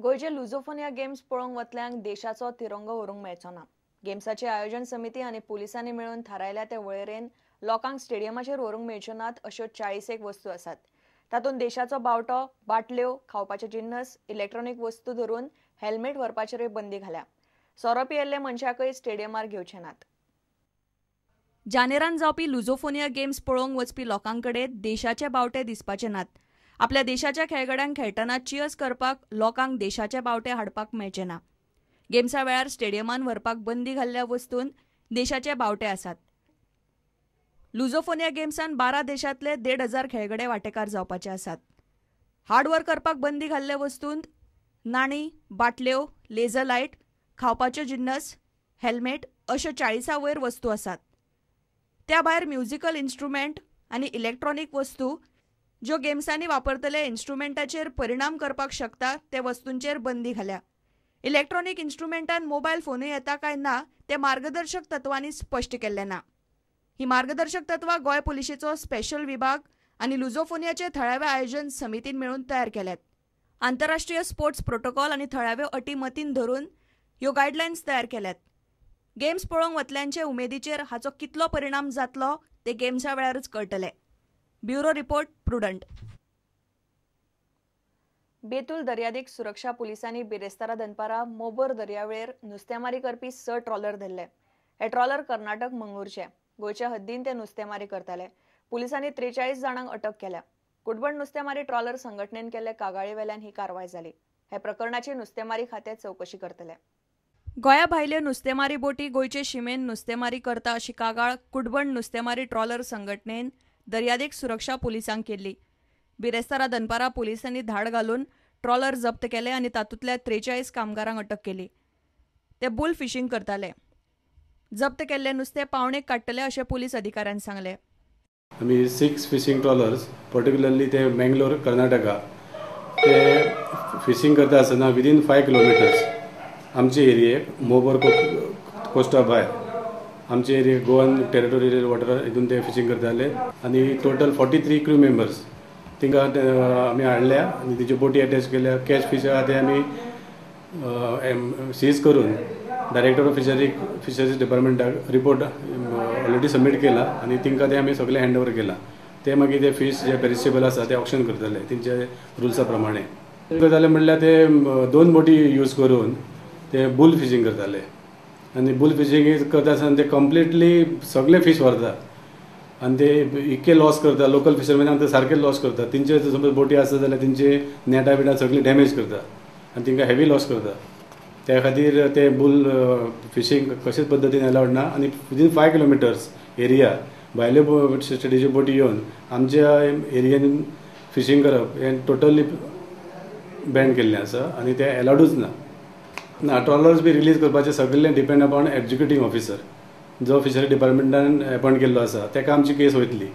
गोंयचे लुझोफोनिया गेम्स पळोवंक वतल्यांक देशाचो तिरंगो व्हरूंक मेळचो ना. गेम्साची आयोजन समिती आनी पुलिसांनी मेळून थारायल्या ते वळेरेन लोकांक स्टेडियमाचेर व्हरूंक मेळच्यो नात अश्यो 40 वस्तू आसात. तातूंत देशाचो बावटो, बाटल्यो, खावपाचे जिन्नस, इलेक्ट्रॉनिक वस्तू धरून हेल्मेट व्हरपाचेरूय बंदी घाल्या. सोरो पियेल्ले मनशाकय स्टेडियमार घेवचे नात. जानेरान जावपी लुझोफोनिया गेम्स पळोवंक वचपी लोकांकडे देशाचे बावटे दिसपाचे नात. आपल्या देशाच्या खेळगड्यांक खेळटना चियर्स करपाक लोकांक देशाचे बावटे हाडपाक मेळचे ना. गेम्सा वेळार स्टेडियमान व्हरपाक बंदी घाल्ल्या वस्तून देशाचे बावटे आसात. लुझोफोनिया गेम्सान 12 देशांतले 1,500 खेळगडे वांटेकार जावपाचे आसात. हार्डवर्क करपाक बंदी घाल्ल्या वस्तूंत नाणी, बाटल्यो, लेझर लायट, खावपाच्यो जिन्नस, हेल्मेट अश्यो 40 वयर वस्तू आसात. त्या भायर म्युझिकल इन्स्ट्रुमेंट आनी इलेक्ट्रॉनिक वस्तू ज्यो गेम्सांनी वापरतले इन्स्ट्रुमेंटाचेर परिणाम करपाक शकता ते वस्तूंचेर बंदी घाल्या. इलेक्ट्रॉनिक इन्स्ट्रुमेंटान मोबायल फोनूय येता काय ना ते मार्गदर्शक तत्वांनी स्पश्ट केल्लें ना. ही मार्गदर्शक तत्वां गोंय पुलिशेचो स्पेशल विभाग आनी लुझोफोनियाचे थळावे आयोजन समितीन मेळून तयार केल्यात. आंतरराष्ट्रीय स्पोर्ट्स प्रोटोकॉल आनी थळाव्यो अटी मतीन धरून ह्यो गायडलायन्स तयार केल्यात. गेम्स पळोवंक वतल्यांचे उमेदीचेर हाचो कितलो परिणाम जातलो ते गेम्सा वेळारच कळटले. Bureau report, Prudent. Betul दर्यादेग सुरक्षा पुलिसांनी बिरेस्तारा दनपारा मोबोर दर्यावेळेर नुस्तेमारी करपी 6 ट्रॉलर धरले. हे ट्रॉलर कर्नाटक मंगळूरचे. गोंयच्या हद्दीन ते नुस्तेमारी करताले. पुलिसांनी 43 जाणांक अटक केल्या. कुडबण नुस्तेमारी ट्रॉलर संघटनेन केल्ले कागाळी वेल्यान ही कारवाय जाली. हे प्रकरणाची नुस्तेमारी खातें चवकशी करतले. गोंया भायल्यो नुस्तेमारी बोटी गोंयचे शिमेन नुस्तेमारी करता अशी कागाळ कुडबण नुस्तेमारी ट्रॉलर संघटनेन दर्यादेग सुरक्षा पुलिसांक केल्ली. बिरेस्तारा दनपारा पुलिसांनी धाड घालून ट्रॉलर जप्त केले आनी तातूंतल्या 43 कामगारांक अटक केली. ते बुल फिशींग करताले. जप्त केल्ले नुस्तें पावणेक काडटले अशें पुलीस अधिकाऱ्यान सांगलें. आमी 6 फिशींग ट्रॉलर्स पर्टिक्युलरली ते मँगलोर कर्नाटका ते फिशींग करता आसतना विदीन 5 किलोमिटर्स आमचे एरियेक मोबोर कोस्टा भायर आमचे एरियेक गोवन टेरिटोरियल वॉटर हितून ते फिशींग करताले आनी टोटल 43 क्रू मेंबर्स तिंका आमी हाडल्या आनी तेच्यो बोटी अटॅच केल्या. कॅच फीश आहा ते आमी सीज करून डायरेक्टर ऑफ फिशरीज डिपार्टमेंटाक रिपोर्ट ऑलरेडी सबमीट केला आनी तिंकां ते आमी सगळें हँड ओवर केला. ते मागीर ते फीश जे पेरिशेबल आसा ते ऑक्शन करतले तेंच्या रुल्सा प्रमाणे. करताले म्हणल्यार ते 2 बोटी यूज करून ते बुल फिशींग करताले आनी बुल फिशींग करता आसतना ते कंप्लिटली सगळे फीश व्हरता आनी ते इतके लॉस करता. लोकल फिशरमॅनाक ते सारके लॉस करता. तेंचे समज बोटी आसा जाल्यार तेंचे नेटां बिटां सगळीं डॅमेज करता आनी तेंकां हेवी लॉस करता. त्या खातीर ते बुल फिशींग कशेच पद्दतीन अलावड ना आनी विदीन 5 किलोमिटर्स एरिया भायल्यो स्टेटीच्यो बोटी येवन आमच्या एरियेन फिशींग करप हें टोटली बॅन केल्लें आसा आनी तें अलावडूच ना. ना ट्रॉलर्स बी रिलीज करपाचें सगळें डिपेंड अपॉन एक्झिक्युटीव ऑफिसर जो फिशरी डिपार्टमेंटान अपॉयंट केल्लो आसा ताका आमची केस वयतली.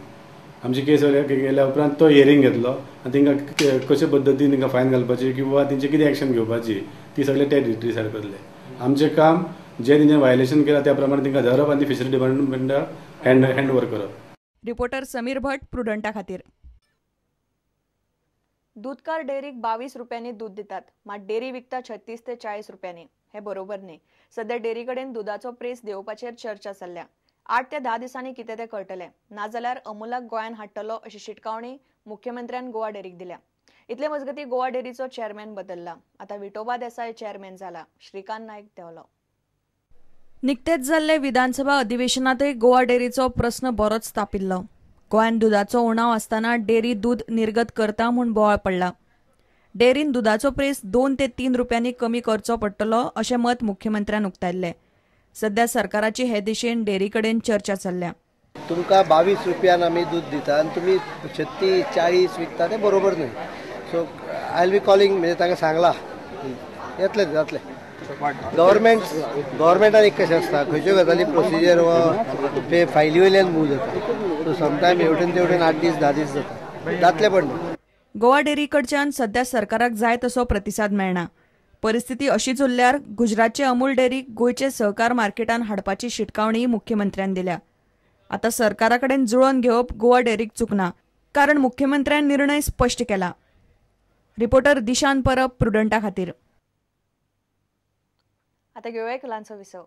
आमची केस गेल्या उपरांत तो हियरींग घेतलो आनी तांकां कशे पद्दतीन तांकां फायन घालपाची किंवा तेंचे कितें एक्शन घेवपाची ती सगळें ते डिसायड करतले. आमचें काम जे तेंचें व्हायलेशन केलां त्या प्रमाणे तांकां धरप आनी फिशरी डिपार्टमेंटाक हँड ओवर करप. रिपोर्टर समीर भट, प्रुडंटा खातीर. दूधकार डेअरीक 22 रुपयांनी दूध दितात, मात डेअरी विकता 36 ते 40 रुपयांनी. हे बरोबर न्ही. सध्या डेअरी कडेन दुदाचो प्रेस देंवपाचेर चर्चा चल्ल्या. 8 ते 10 दिसांनी कितें तें कळटलें, नाजाल्यार अमुलाक गोंयांत हाडटलो अशी शिटकावणी मुख्यमंत्र्यान गोवा डेअरीक दिल्या. इतले मजगतीं गोवा डेअरीचो चेअरमॅन बदल्ला. आतां विठोबा देसाय चेअरमॅन जाला. श्रीकांत नायक देंवलो. निकतेच जाल्ले विधानसभा अधिवेशनांतय गोवा डेअरीचो प्रस्न बरोच तापिल्लो. गोंयांत दुदाचो उणाव आसतना डेअरी दूद निर्गत करता म्हूण बोवाळ पडला. डेअरीन दुदाचो प्रेस 2 ते 3 रुपयांनी कमी करचो पडटलो अशें मत मुख्यमंत्र्यान उक्तायल्लें. सध्या सरकाराची हे दिशेन डेअरी कडेन चर्चा चल्ल्या. तुमकां 22 रुपयान आमी दूद दिता आनी तुमी 36 40 विकता तें बरोबर न्हय. So I will be calling, म्हणजे तांकां सांगलां येतलें जातलें. गव्हर्मेंटान एक कशें आसता खंयच्यो गजाली प्रोसिजर वा ते फायली वयल्यान मूव जाता. सो समटायम हेवटेन तेवटेन 8 दीस 10 दीस जाता, जातलें पण. गोवा डेअरी कडच्यान सध्या सरकाराक जाय तसो प्रतिसाद मेळना. परिस्थिती अशीच उरल्यार गुजरातचे अमूल डेअरीक गोंयचे सहकार मार्केटान हाडपाची शिटकावणी मुख्यमंत्र्यान दिल्या. आतां सरकारा कडेन जुळोवन घेवप गोवा डेअरीक चुकना, कारण मुख्यमंत्र्यान निर्णय स्पश्ट केला. रिपोर्टर दिशान परब, प्रुडंटा खातीर. आता घेवया एक ल्हानसो विसव.